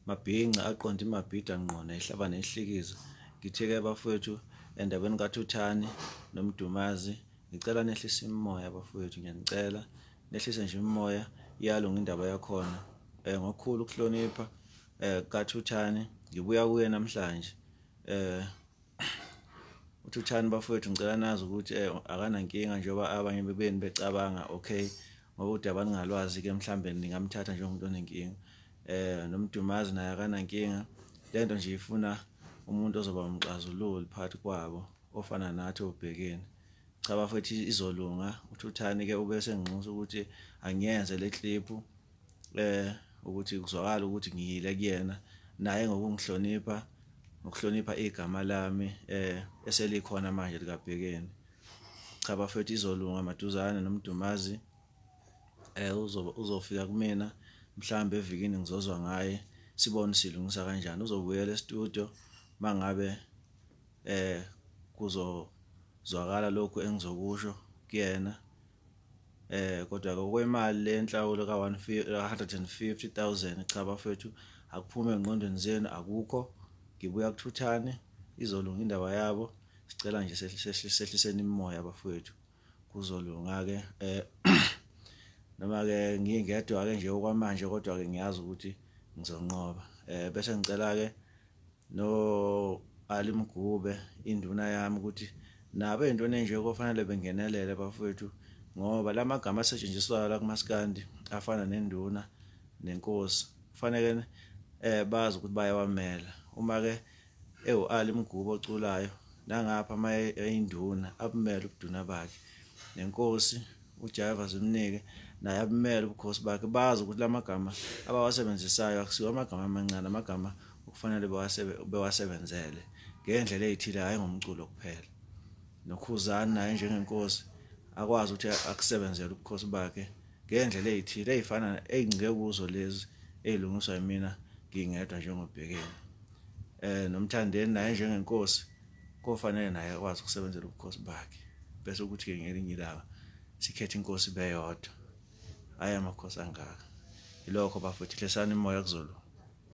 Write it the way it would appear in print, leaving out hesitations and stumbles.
Mabhinca aqonde imabhida ngqo nehlaba nehlikiza. Ngithe-ke bafowethu endabeni kaThuthani noMdumazi ngicela nehlise imimoya bafowethu ngiyanicela nehlise nje imimoya iyalunga indaba yakhona. Eh ngokukhulu ukuhlonipha eh kaThuthani ngibuya kuye namhlanje. Eh uThuthani bafowethu ngicela nazi ukuthi eh, akanankinga njengoba abanye bebeni becabanga okay ngoba udaba ningalwazi ke mhlambe ningamthatha njengomuntu onenkinga eh noMdumazi naye akanankinga lento nje ifuna umuntu ozoba umxazululi phakathi kwabo ofana nathi obhekeni cha bafethu izolunga uThuthani ke ube senginxusa ukuthi angiyenze le clip eh ukuthi kuzwakala ukuthi ngiyile kuyena naye ngokungihlonipha ngokuhlonipha igama lami eh eselikhona manje likaBhekeni cha bafethu izolunga maduzane noMdumazi eh uzofika kumina mhlawumbe evikini ngizozwa ngaye sibone silungisa kanjani uzobuyela e-studio mangabe eh kuzozwakala lokhu engizokusho kuyena eh kodwa ke okwemali lenhlawulo ka 150000 cha bafethu akuphume engqondweni zenu akukho ngibuya kuthuthane izolunga indaba yabo sicela nje sehliseni imimoya bafethu kuzolunga ke eh noma ke ngingedwa ke nje okwamanje kodwa ke ngiyazi ukuthi ngizonqoba eh bese ngicela ke no Ali Mgube induna yami ukuthi nabo ey'ntweni enje kofanele bengenelele bafowethu ngoba la magama asetshenziswayo la kumaskandi afana nenduna nenkosi kufanele eh bazi ukuthi bayawamela uma ke ewu Ali Mgube oculayo nangapha uma eyinduna abumele ubuduna bakhe nenkosi uJaiva zimnike naye abumele ubukhosi bakhe bazi ukuthi lamagama abawasebenzisayo akusiwo amagama amancane amagama okufanele bewasebenzele ngendlela eyithile hhayi ngomculo kuphela noKhuzani naye njengenkosi akwazi ukuthi akusebenzele ubukhosi bakhe ngendlela eyithile eyifana eyincike kuzo lezi eyilungiswa yimina ngingedwa njengobhekeni eh noMthandeni naye njengenkosi kofanele naye akwazi ukusebenzela ubukhosi bakhe bese ukuthi ke ngelinye ilanga sikhethe inkosi beyodwa hayi amakhosi angaka ilokho bafethu hlesani imoya kuzolunga.